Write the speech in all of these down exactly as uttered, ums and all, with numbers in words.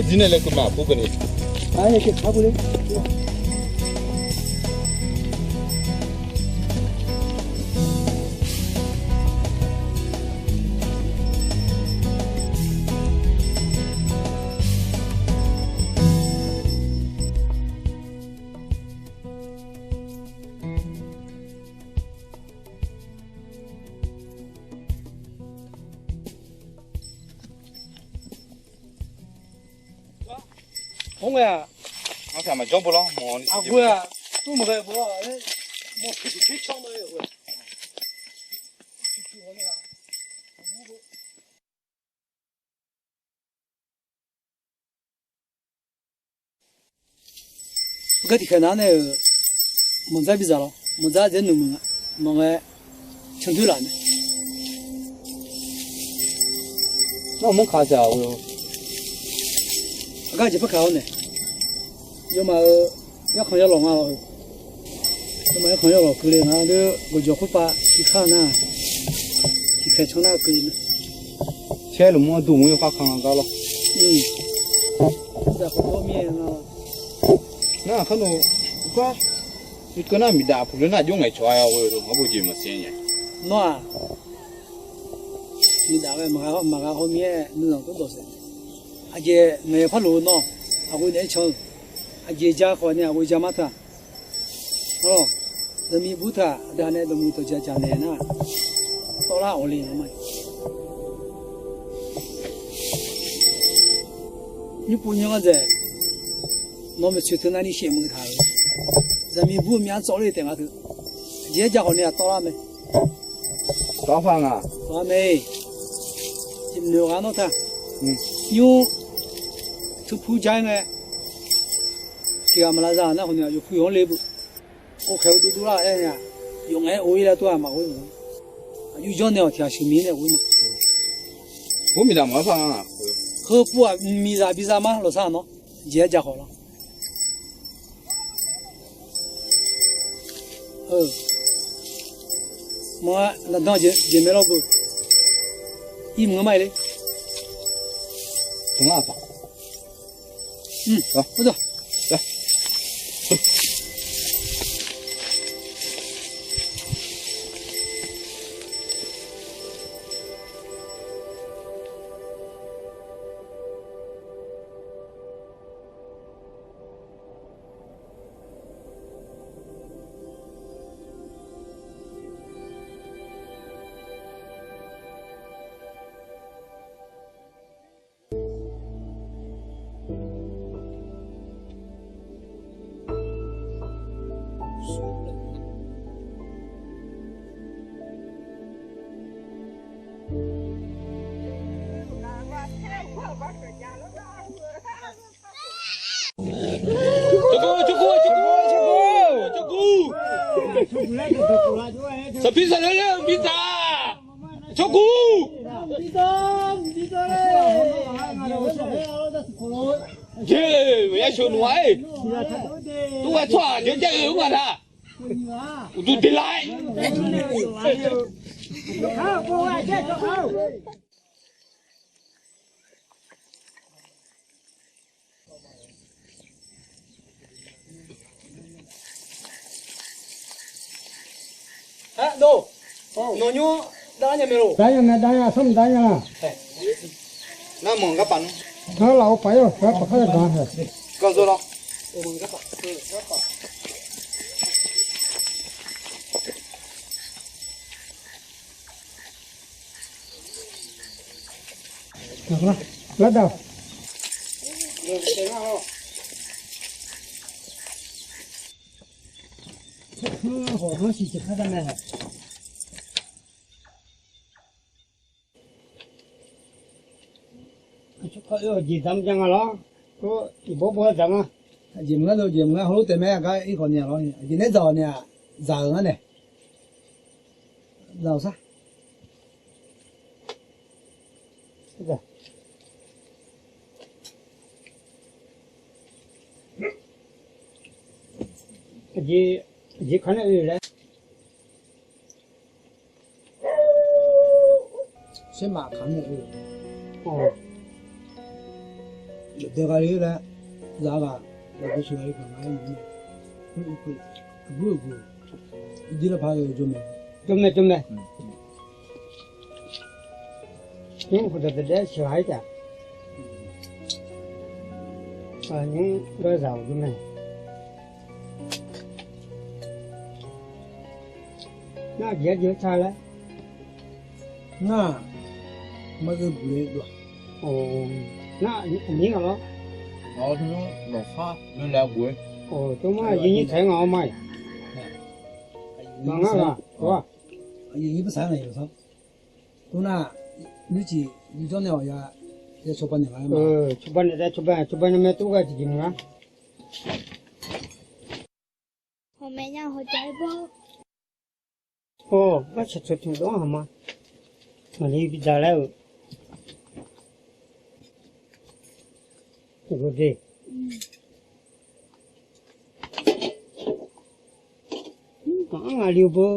Zir nae laer keuv ma, aqbur keuvni. Khoerngae-aq, aqghoe-aq, tmr maqghae bawr-a, mawr tiqtiq tser canr ma-aer ghae-a. Gar tiqkhaeq nav-anr nae-euq manqdzar bidzaq lawr, manqdzar dzaer nuimuiq nga, maqngae candoer laf mae. Nar mawrkaq dzaq-eu, aqgar jeq par kaq-awr nae, yawmaf-euq yarkhanq yawlawq nga lawr-eu, yawmaf yarkhanq yawlawq keuvle nga, aqdui gawqjawq khoerpav tiqkar nar, tiqkhaeq canr nar keuvle mae. Caer lmq-anr dur mur yawkar kan nga gar lawr. Nar khar nawr, gar, keuv nar miqdaf puq le nar jawr ngaeqcawq-a ghoe-eu ngar bo jeq maqsiq nya. Nawr-aq, miqdaf ghae maqgha hawr mir-aer nuizanq tawrdawq saef. Aqjeq ngaeq par lof-eu nawr, aqghoe naeq-aer can-eu. Aqjeq ja khawf nae aqghoe ja mar taq. Arlawq, zaqmiq bur taq aqda nae dawqmuiq dawqja jaq naeq nar, tawvlar awqle nga ma. Nymrpov nymr ngar dzaeq, nawq maeqtsoeq teu navni shaef muiq taq-euq, zaqmiq bur-eu myavlar tsawv ler taef nga teu. Aqjeq-aer ja khawf nae aq tawvlar mae. Tawvlar nga. Tawvlar mae. Tiqnoeq ghaq nawr taq. Nymr teu pu ja-aer ngae, tiqghaq maqlavzaq nar khawf nae yawqpu yawq-anr le beu. Or khaeq-eu dovdov lar-aer nae-aq, yawf ngaef-aer or-ir laer tov-aq maqghoer-a. Aqjox janr nae-awq tiqghaq sheuqmiq nae ghoer ma. Heu puv-aq miqzaq biza mar lawqsar-aq nawr jeq-aer ja khawf lar. Maqdanr jeq maeq lawr beu. Irmq-anr mar-ir le. Saqpir saqler ler-eu mirtsaq, cawrkuq. Jeq maqya sheuq nuq-a-ir. Tov ghae tsawrhaq jawr jav-eu-anr nga taq. Uqduq deqlar-aer. Nawq nymr dar nya mae loq. Dar nya mae, dar nya, smr dar nya la. Nar manq gar paf nmr. Nar laf-eu paf-ir-awq, gar paf kar yagaq-a. Kazor lawr. Lardaq. Aqjeq dzam ja nga lawr. Iqbawr bawr dzaq nga. Aqjeq maqngar dov, aqjeq maqngar hawlof taef mae, aqgar ir khawf ni-a lawr. Aqjeq naeq-aer dzaq-awq ni-aq, dzaq-euq ngar nae. Dzaq-awq sar. Aqjeq kaq nae oe laer. Saermaf kaq-anr nae oe. Daeqghaq le laer zaq ghaq, aqgeu sheuq ghaq le paq nga-aer nymr-a. Aqbur aqguq, irjir lavpaq-aer jawr mae. Jawr mae, jawr mae. Nymr khawf daeqdaeq sheuq ghaq-aer taf. Nymr gar zaq-awq jawr mae. Nar jeq-aer jeq-aer tar laer. Nar-aq, maqgeu buq le dov-aq. Nar aqnyir ngaq lawr. Lawqsar yawlaeq ghof-aer. Tov mar yawnyir taq-aer ngaq-awr ma-iq. Maqngar ghaq-aq. Aqyuif nyir barsaq-aer ngaq-iq lawqsar. Tov nar, nymrciq yawjawr nae awq ya, ya cawba naeq nga-aer ma. Cawba naeq taef, cawba, cawba nya mae tov ghae tiqjeq maqngar. Hawq maeq nya hawq jaq-aer bawr. Hawq, gar shaqcawq tiq dawr haq ma. Maqli bi dzaq laer-euq. Ghawqdeq. Maqanr ngaq li-eu beu.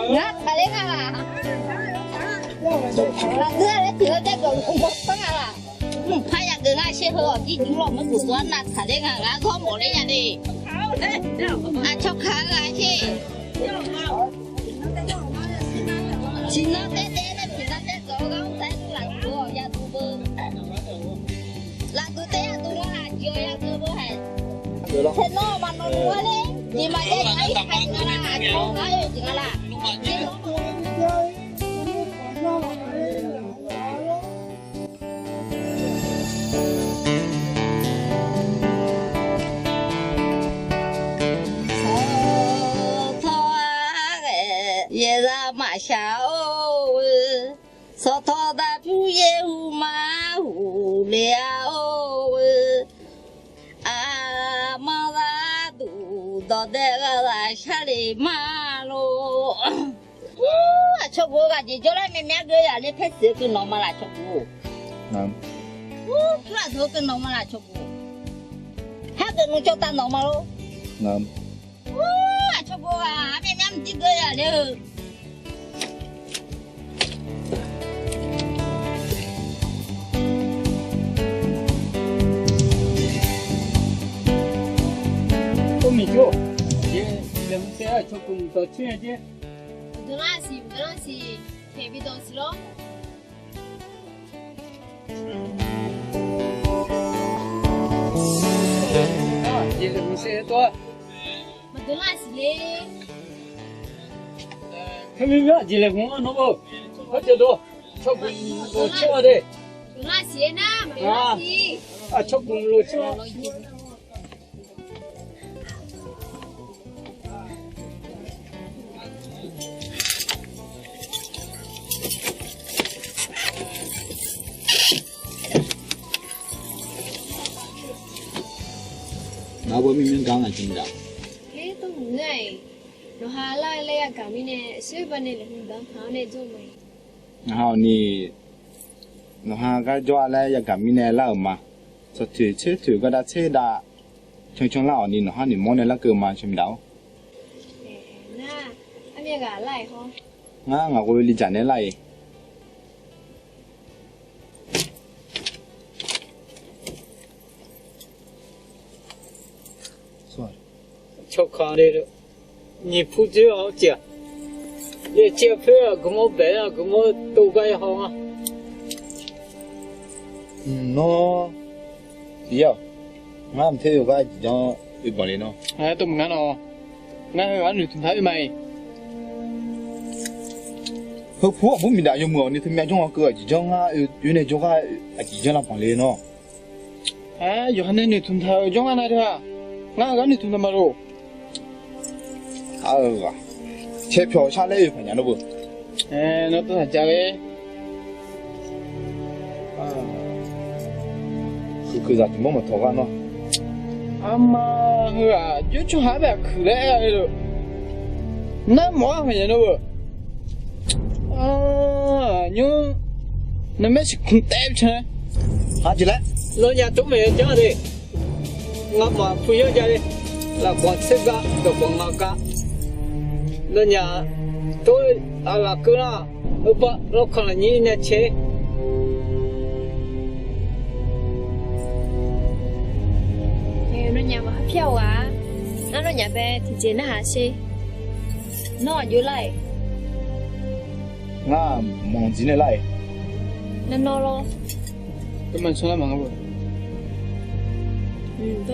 Ngar taqler nga laq. Lafdui-a laer tiq-eu daer geuf-eu mawr sanr nga laq. Mqpar ya geuf nga sher heu-awq jir jmr lawq mawr guq dov-ar nav taqler nga ngar ghawr mawf ler nya le. Aqcawq kaq-eu ghaq sher. Tiqnan taev daev nae tiqnan taev dawq-eu gar mr taef-aer lafdui-awq ya duq beu. Lafdui taef ya duq nga laq jeq-awq ya duq beu haeq. Taeq nawr maqnawq duq-a ler jeq maqjav-ir taq nga laq aqcawq kaq-eu jeq nga laq. Sawqtawq-a ghae yaeqzaq maqshaq-or-eu, sawqtawq daqpyur yaeqhuq maqhuq le-a-or-eu, aqmanr zaqduq dawqdae ghaq zaq shar le ma lor. Aqcawq guq-eu ghaq jeq jawr laer myav myav geuv yaf ler paer siq-eu keuv nawq ma laq cawq guq. Ur, lafdui-eu keuv nawq ma laq cawq guq. Har deuq nmr cawv tav nawq ma lor. Ur, aqcawq guq-eu ghaq myav myav mqdir geuv yaf ler-eu. Or miqjawr, jeq laeqhmq saev-aer aqcawq guq mqdawq coer-a jer. Maqdeuq lar siq, maqdeuq lar siq, taeq bi dawq siq lor. Jeq laeqhmq saev-aer tov-a. Maqdeuq lar siq le. Teumirnae jeq laeqhmq-anr nawr-eu, hawr jadov, cawq guq lof coer-a de. Maqdeuq lar siq-aer nar, maqdeuq lar siq. Aqcawq guq lof coer-a. Nawq-eu bawr mirmyanr gar ngaq jir daq. Ler tawr maqngeur-aq, nawqha lar laer yagaq mirnae, aqsoer banae laeqhmq danqpaq-anr nae jawr mae. Ngaq ha awqni, nawqha gar jawr-a laer yagaq mirnae lar-euq ma. Tsawqtoeq tser toeq gardav tser dav cancan lar awqni nawqha noeqmawr nae larkeuv ma, Cawqmiqdaq-or. Nar, Aerghaq lar-iq hawr. Ngar ngaq ghoe li dzaq naeq lar-iq. Cawqkaq le, nyiq pu dzoer-awq tiq-aq, yaciv poer-aq, guiqmawr baef-aer guiqmawr tov gar ya haw nga. Nawr, tiq yar-awq, ngar mq ter oe gar aqjeq janr oe banq le nawr. Aer, tov mq ngar nawr. Ngar heughaq noeqtmq taq oe ma-iq. Heu pu aqbur miqdaf yawmuiq-awq ni teumyav janr-awr keuv aqjeq janr ngar oe nae jawrgar aqjeq janr lavbanq le nawr. Aer, yawqha nae noeqtmq taq-euq jawr ngar nav teu-aq, ngar heughaq noeqtmq taq ma loq. Aq-eu ghaq, caerpyawq shar laer oe paq nya nawr beu. Aer, nawr tov taq ja le. Kuiqkuiq zaq tiq mawr maqtawq gar nawr. Aqma heu-aq, jawr tsawrhaq-aer bae aqkuiq laer aer-eu lof. Nar mawf-ar haq nya nawr beu. Nymr, nawmaf siqkmq taef can-aer. Aqjeq laer, nawnyaf tov maeq-eu janr de. Ngamaf pu yanr ja le. Lafkawq tser gar dawqkawq nga gar. Nawnyaf tov-aer aqlaf keuv nar, heubar lawrkanq lafnyir nae cae. Nawnyaf maqhar pyar-awq ghaq-a. Ngar nawnyaf bae tiqjeq narhaq sher. Nawr aqjox lar-iq. Ngar manq jeq nae lar-iq. Nar nawr lawr. Tov nar, tov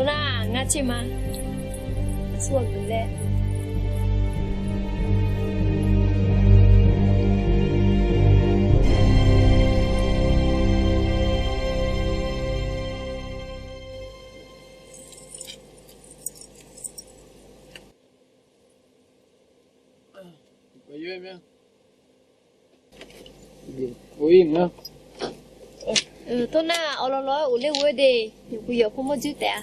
nar, ngar tser ma. Aqsur ghaq geuf laer. Tov nar, awq lawq lawq-aer uq ler ghoe de. Yawqpuq yawq pawmawr dzoer taef-a.